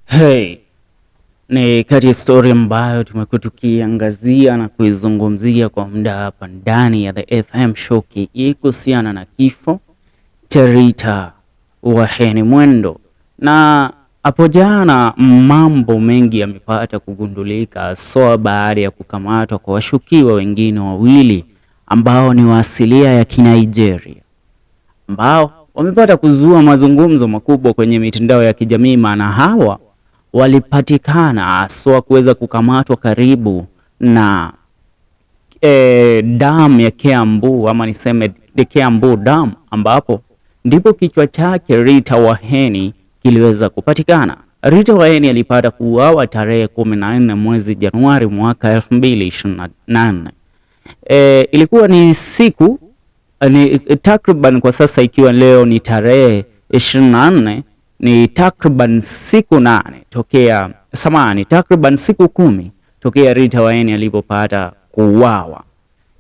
Hey, ni kati ya story ambayo tumekuwa tukiangazia na kuizungumzia kwa muda hapa ndani ya The FM Show kuhusiana na kifo cha Rita Waeni Mwendo, na hapo jana mambo mengi yamepata kugundulika, so baada ya kukamatwa kwa washukiwa wengine wawili ambao ni wa asilia ya Kinigeria ambao wamepata kuzua mazungumzo makubwa kwenye mitandao ya kijamii, maana hawa walipatikana haswa kuweza kukamatwa karibu na dam ya Kiambu ama niseme the Kiambu Dam, ambapo ndipo kichwa chake Rita Waeni kiliweza kupatikana. Rita Waeni alipata kuuawa tarehe 14 mwezi Januari mwaka 2024. Ilikuwa ni siku ni takriban kwa sasa, ikiwa leo ni tarehe 24, ni takriban siku 8 tokea samani, takriban siku 10 tokea Rita Waeni alipopata kuuawa.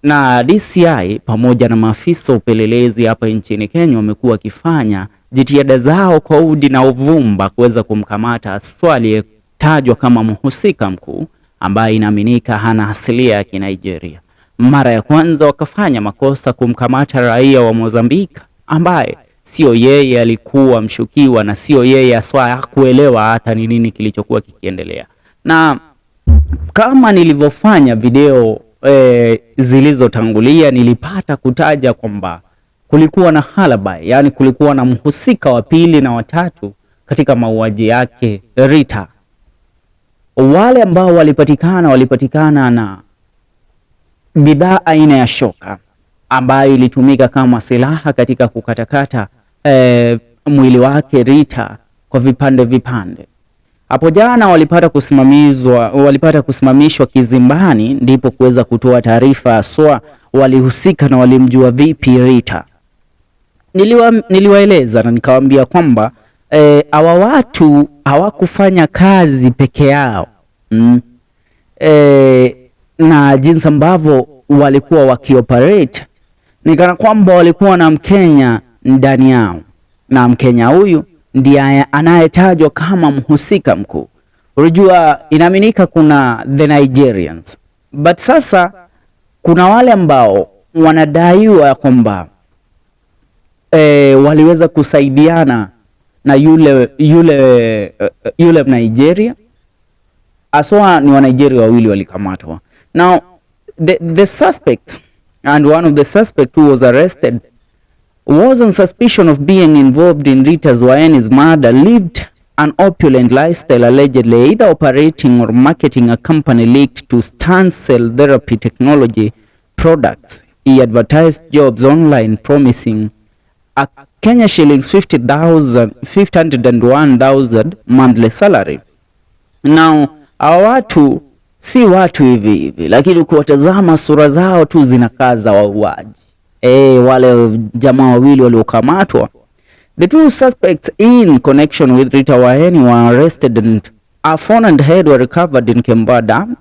Na DCI pamoja na maafisa upelelezi hapa nchini Kenya wamekuwa wakifanya jitihada zao kwa udi na uvumba kuweza kumkamata haswa aliyetajwa kama mhusika mkuu ambaye inaaminika hana asilia ya Kinigeria. Mara ya kwanza wakafanya makosa kumkamata raia wa Mozambiki ambaye sio yeye alikuwa mshukiwa na sio yeye haswa, hakuelewa hata ni nini kilichokuwa kikiendelea. Na kama nilivyofanya video zilizotangulia, nilipata kutaja kwamba kulikuwa na alibi, yani kulikuwa na mhusika wa pili na watatu katika mauaji yake Rita. Wale ambao walipatikana na bidhaa aina ya shoka ambayo ilitumika kama silaha katika kukatakata mwili wake Rita kwa vipande vipande. Hapo jana walipata kusimamishwa kizimbani, ndipo kuweza kutoa taarifa haswa walihusika na walimjua vipi Rita. Niliwaeleza na nikawaambia kwamba hawa watu hawakufanya kazi peke yao na jinsi ambavyo walikuwa wakioperate ni kana kwamba walikuwa na Mkenya ndani yao, na Mkenya huyu ndiye anayetajwa kama mhusika mkuu. Unajua, inaaminika kuna the Nigerians, but sasa kuna wale ambao wanadaiwa kwamba waliweza kusaidiana na yule Nigeria aswa ni wa Nigeria wawili walikamatwa. Now the suspect and one of the suspect who was arrested was on suspicion of being involved in Rita Waeni's murder, lived an opulent lifestyle, allegedly either operating or marketing a company linked to stem cell therapy technology products. He advertised jobs online promising a Kenya shillings 50,000 501,000 monthly salary. Now, hawa watu si watu hivi hivi, lakini ukiwatazama sura zao tu zinakaa za wauaji. Wale jamaa wawili waliokamatwa. The two suspects in connection with Rita Waeni were arrested and a phone and head were recovered in Kiambu Dam.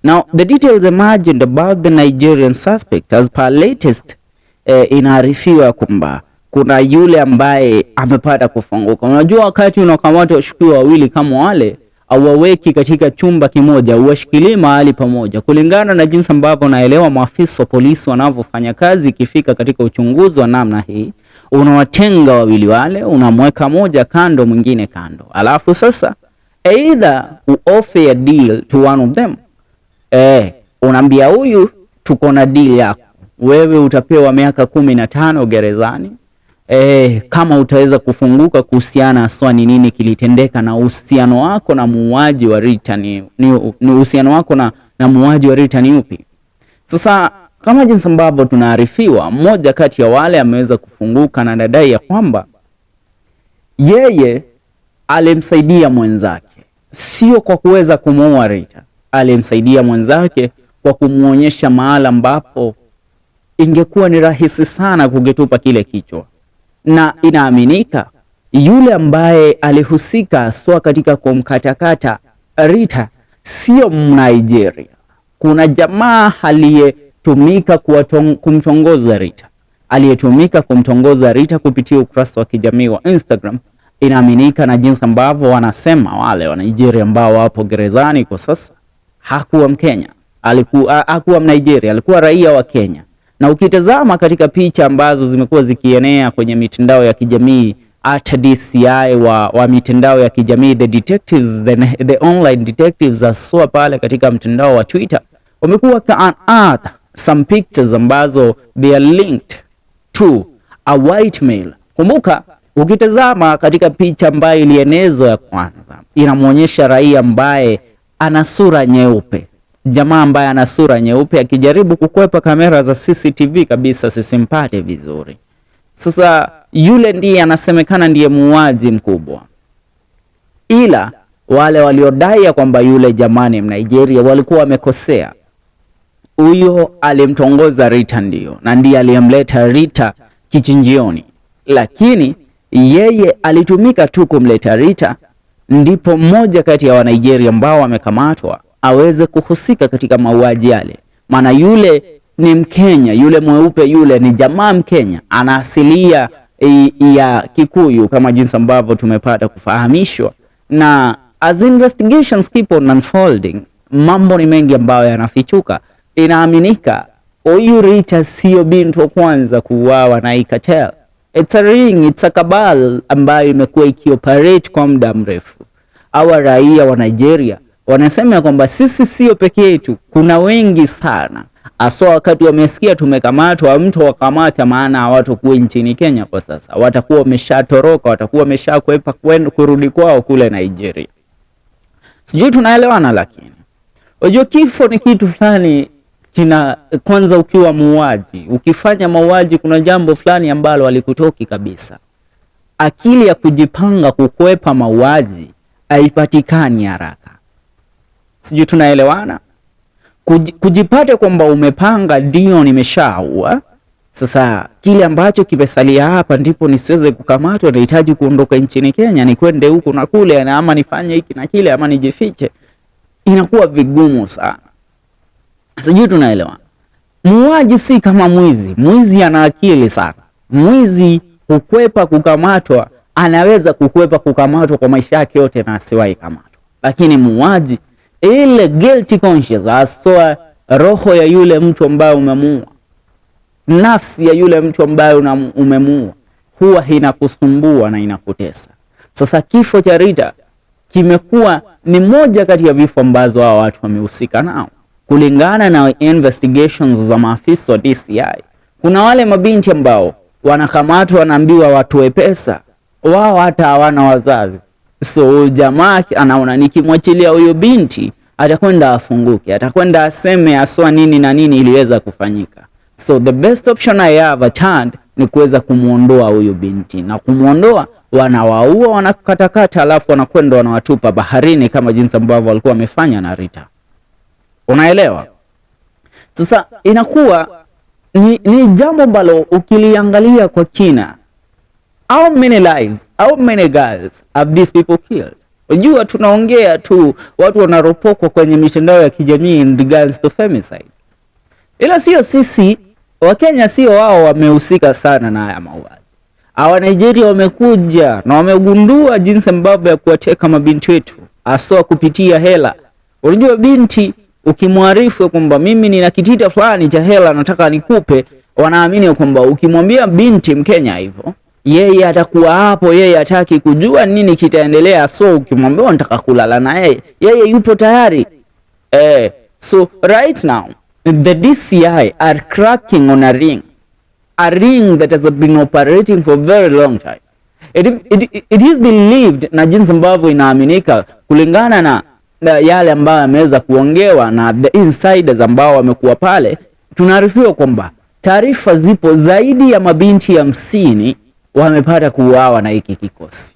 Now, the details emerged about the Nigerian suspect as per latest inaarifiwa kwamba kuna yule ambaye amepata kufunguka. Unajua, wakati unakamata washukiwa wawili kama wale, hauwaweki katika chumba kimoja, uwashikilie mahali pamoja. Kulingana na jinsi ambavyo naelewa maafisa wa polisi wanavyofanya kazi, ikifika katika uchunguzi wa namna hii, unawatenga wawili wale, unamweka moja kando, mwingine kando, alafu sasa either uoffer a deal to one of them, unaambia huyu tuko na deal yako, wewe utapewa miaka 15 gerezani kama utaweza kufunguka kuhusiana haswa ni nini kilitendeka na uhusiano wako na muuaji wa Rita ni uhusiano wako na muuaji wa Rita ni upi? Sasa kama jinsi ambavyo tunaarifiwa, mmoja kati ya wale ameweza kufunguka na anadai ya kwamba yeye alimsaidia mwenzake, sio kwa kuweza kumuua Rita, alimsaidia mwenzake kwa kumuonyesha mahala ambapo ingekuwa ni rahisi sana kukitupa kile kichwa, na inaaminika yule ambaye alihusika haswa katika kumkatakata Rita sio Mnigeria. Kuna jamaa aliyetumika kumtongoza Rita, aliyetumika kumtongoza Rita kupitia ukurasa wa kijamii wa Instagram. Inaaminika na jinsi ambavyo wanasema wale wa Nigeria ambao wapo gerezani kwa sasa, hakuwa Mkenya, alikuwa hakuwa Mnigeria, alikuwa raia wa Kenya. Na ukitazama katika picha ambazo zimekuwa zikienea kwenye mitandao ya kijamii, hata DCI wa mitandao ya kijamii, the detectives, the online detectives aswa pale katika mtandao wa Twitter wamekuwa unearth some pictures ambazo they are linked to a white male. Kumbuka ukitazama katika picha ambayo ilienezwa ya kwanza inamwonyesha raia ambaye ana sura nyeupe, jamaa ambaye ana sura nyeupe akijaribu kukwepa kamera za CCTV kabisa sisimpate vizuri. Sasa yule ndiye anasemekana ndiye muuaji mkubwa, ila wale waliodai ya kwamba yule jamani Mnigeria walikuwa wamekosea. Huyo alimtongoza Rita ndio, na ndiye aliyemleta Rita kichinjioni, lakini yeye alitumika tu kumleta Rita, ndipo mmoja kati ya Wanigeria ambao wamekamatwa aweze kuhusika katika mauaji yale, maana yule ni Mkenya, yule mweupe yule ni jamaa Mkenya, ana asilia ya Kikuyu kama jinsi ambavyo tumepata kufahamishwa. Na as investigations keep on unfolding, mambo ni mengi ambayo yanafichuka. Inaaminika huyu Rita sio binti wa kwanza kuuawa na hii cartel. It's a ring, it's a cabal ambayo imekuwa ikioperate kwa muda mrefu. Hawa raia wa Nigeria wanasema kwamba sisi sio peke yetu, kuna wengi sana aswa wakati wamesikia tumekamatwa, mtu wakamata, maana hawatakuwa nchini Kenya kwa sasa, watakuwa wameshatoroka, watakuwa wameshakwepa kurudi kwao kule Nigeria. Sijui tunaelewana, lakini unajua kifo ni kitu fulani kina kwanza, ukiwa muuaji, ukifanya mauaji, kuna jambo fulani ambalo halikutoki kabisa. Akili ya kujipanga kukwepa mauaji haipatikani haraka. Sijui tunaelewana? Kujipata kwamba umepanga, ndio nimeshaua. Sasa kile ambacho kimesalia hapa ndipo nisiweze kukamatwa, nahitaji kuondoka nchini Kenya, nikwende huku na kule, na ama nifanye hiki na kile, ama nijifiche, inakuwa vigumu sana. Sijui tunaelewana. Muuaji si kama mwizi. Mwizi ana akili sana. Mwizi hukwepa kukamatwa, anaweza kukwepa kukamatwa kwa maisha yake yote na asiwahi kamatwa, lakini muuaji, ile guilty conscience, asoa roho ya yule mtu ambaye umemuua, nafsi ya yule mtu ambaye umemuua huwa inakusumbua na inakutesa. Sasa kifo cha Rita kimekuwa ni moja kati ya vifo ambazo hawa watu wamehusika nao. Kulingana na investigations za maafisa wa DCI, kuna wale mabinti ambao wanakamatwa, wanaambiwa watoe pesa, wao hata hawana wazazi. So jamaa anaona nikimwachilia huyo binti atakwenda afunguke, atakwenda aseme aswa nini na nini iliweza kufanyika. So the best option I have at hand ni kuweza kumuondoa huyu binti, na kumuondoa wanawaua, wanakatakata, alafu wanakwenda wanawatupa baharini kama jinsi ambavyo walikuwa wamefanya na Rita. Unaelewa? Sasa inakuwa ni jambo ambalo ukiliangalia kwa kina, how many lives, how many girls have these people killed? Unajua tunaongea tu, watu wanaropokwa kwenye mitandao ya kijamii in regards to femicide, ila sio sisi Wakenya, sio wao wamehusika sana na haya mauaji. Hawa Nigeria wamekuja na wamegundua jinsi ambavyo ya kuwateka mabinti wetu, asoa kupitia hela. Unajua binti ukimwarifu kwamba mimi nina kitita fulani cha hela nataka nikupe, wanaamini kwamba ukimwambia binti Mkenya hivyo, yeye atakuwa hapo, yeye hataki kujua nini kitaendelea. So ukimwambia nataka kulala na yeye, yeye yupo tayari. So right now the DCI are cracking on a ring that has been operating for very long time. It is believed na jinsi ambavyo inaaminika kulingana na yale ambayo yameweza kuongewa na the insiders ambao wamekuwa pale, tunaarifiwa kwamba taarifa zipo zaidi ya mabinti 50 wamepata kuuawa na hiki kikosi.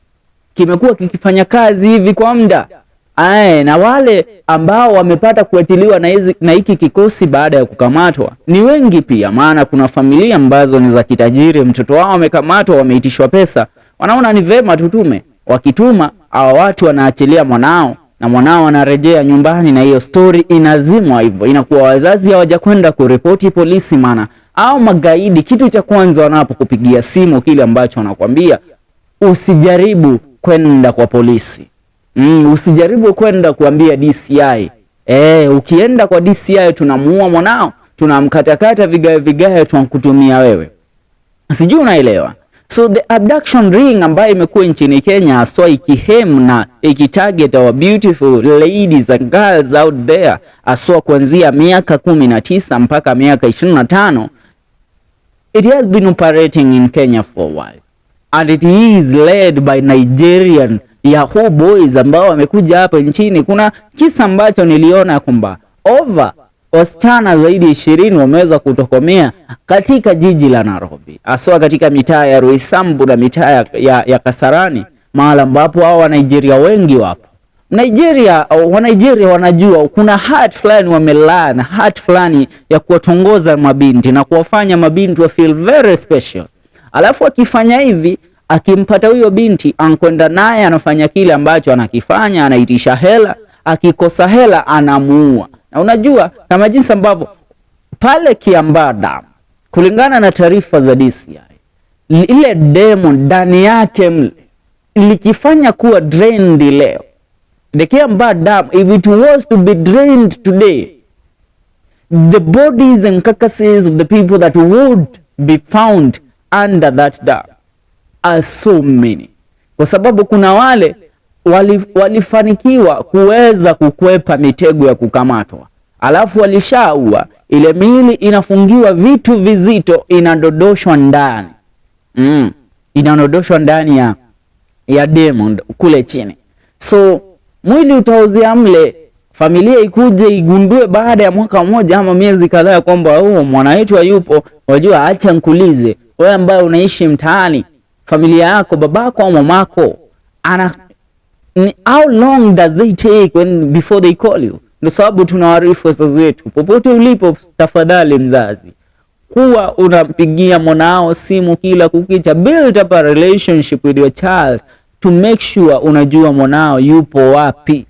Kimekuwa kikifanya kazi hivi kwa muda. Ae, na wale ambao wamepata kuachiliwa na hiki kikosi baada ya kukamatwa ni wengi pia, maana kuna familia ambazo ni za kitajiri, mtoto wao amekamatwa, wameitishwa pesa, wanaona ni vema tutume. Wakituma hawa watu wanaachilia mwanao na mwanao anarejea nyumbani, na hiyo story inazimwa hivyo. Inakuwa wazazi hawajakwenda kuripoti polisi, maana au magaidi, kitu cha kwanza wanapokupigia simu, kile ambacho wanakwambia usijaribu kwenda kwa polisi. Usijaribu kwenda kuambia DCI. Ukienda kwa DCI tunamuua mwanao, tunamkatakata vigae vigae, tunakutumia wewe. Sijui unaelewa. So the abduction ring ambayo imekuwa nchini Kenya haswa ikiaim na ikitarget our beautiful ladies and girls out there, haswa kuanzia miaka 19 mpaka miaka 25, it has been operating in Kenya for a while and it is led by Nigerian Yahoo boys ambao wamekuja hapa nchini. Kuna kisa ambacho niliona kwamba over wasichana zaidi ya 20 wameweza kutokomea katika jiji la Nairobi, haswa katika mitaa ya Roysambu na mitaa ya Kasarani, mahala ambapo hao wa Nigeria wengi wapo. Wa Nigeria wanajua kuna art fulani wamelearn, art fulani ya kuwatongoza mabinti na kuwafanya mabinti wa feel very special. Alafu akifanya hivi, akimpata huyo binti, ankwenda naye, anafanya kile ambacho anakifanya, anaitisha hela, akikosa hela anamuua. Na unajua kama jinsi ambavyo pale Kiambaa Dam, kulingana na taarifa za DCI, ile dam ndani yake mle likifanya kuwa drained leo, the Kiambaa Dam, if it was to be drained today, the bodies and carcasses of the people that would be found under that dam are so many, kwa sababu kuna wale walifanikiwa kuweza kukwepa mitego ya kukamatwa, alafu walishaua, ile miili inafungiwa vitu vizito, inadodoshwa ndani inadodoshwa ndani ya dam kule chini, so mwili utaozea mle, familia ikuje igundue baada ya mwaka mmoja ama miezi kadhaa kwamba oh, mwana wetu hayupo. Wajua, acha nkuulize wewe ambaye unaishi mtaani, familia yako, babako au mamako ana ni, how long does they take when before they call you? Ndio sababu tunawaarifu wazazi wetu, popote ulipo, tafadhali mzazi, kuwa unampigia mwanao simu kila kukicha, build up a relationship with your child to make sure unajua mwanao yupo wapi.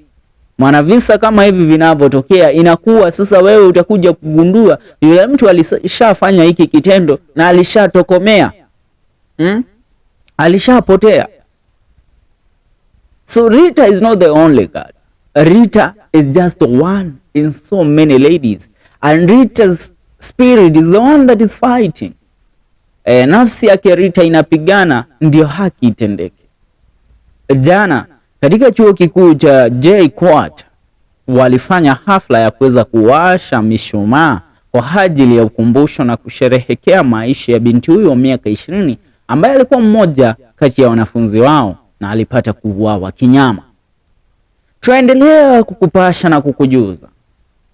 Maana visa kama hivi vinavyotokea, inakuwa sasa wewe utakuja kugundua yule mtu alishafanya hiki kitendo na alishatokomea, Alishapotea. So Rita is not the only girl. Rita is just one in so many ladies and Rita's spirit is the one that is fighting. Nafsi yake Rita inapigana ndio haki itendeke. Jana katika chuo kikuu cha JKUAT walifanya hafla ya kuweza kuwasha mishumaa kwa ajili ya ukumbusho na kusherehekea maisha ya binti huyo wa miaka 20 ambaye alikuwa mmoja kati ya wanafunzi wao na alipata kuuawa kinyama. Tuendelea kukupasha na kukujuza.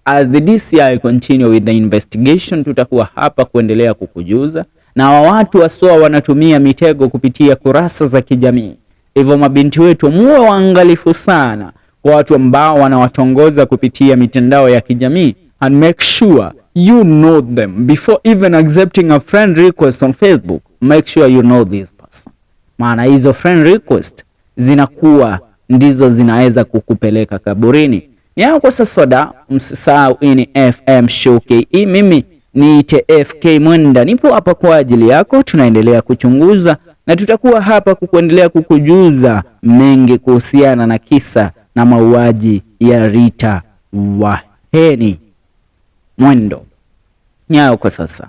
As the DCI continue with the investigation, tutakuwa hapa kuendelea kukujuza na wa watu waswa wanatumia mitego kupitia kurasa za kijamii. Hivyo mabinti wetu, muwe waangalifu sana kwa watu ambao wanawatongoza kupitia mitandao ya kijamii and make sure you know them before even accepting a friend request on Facebook. Make sure you know this person, maana hizo friend request zinakuwa ndizo zinaweza kukupeleka kaburini. Ni hayo kwa sasa soda, msisahau hii ni FM Show KE. Mimi niite FK Mwenda, nipo hapa kwa ajili yako. Tunaendelea kuchunguza na tutakuwa hapa kukuendelea kukujuza mengi kuhusiana na kisa na mauaji ya Rita Waeni Mwendo. Nyayo kwa sasa.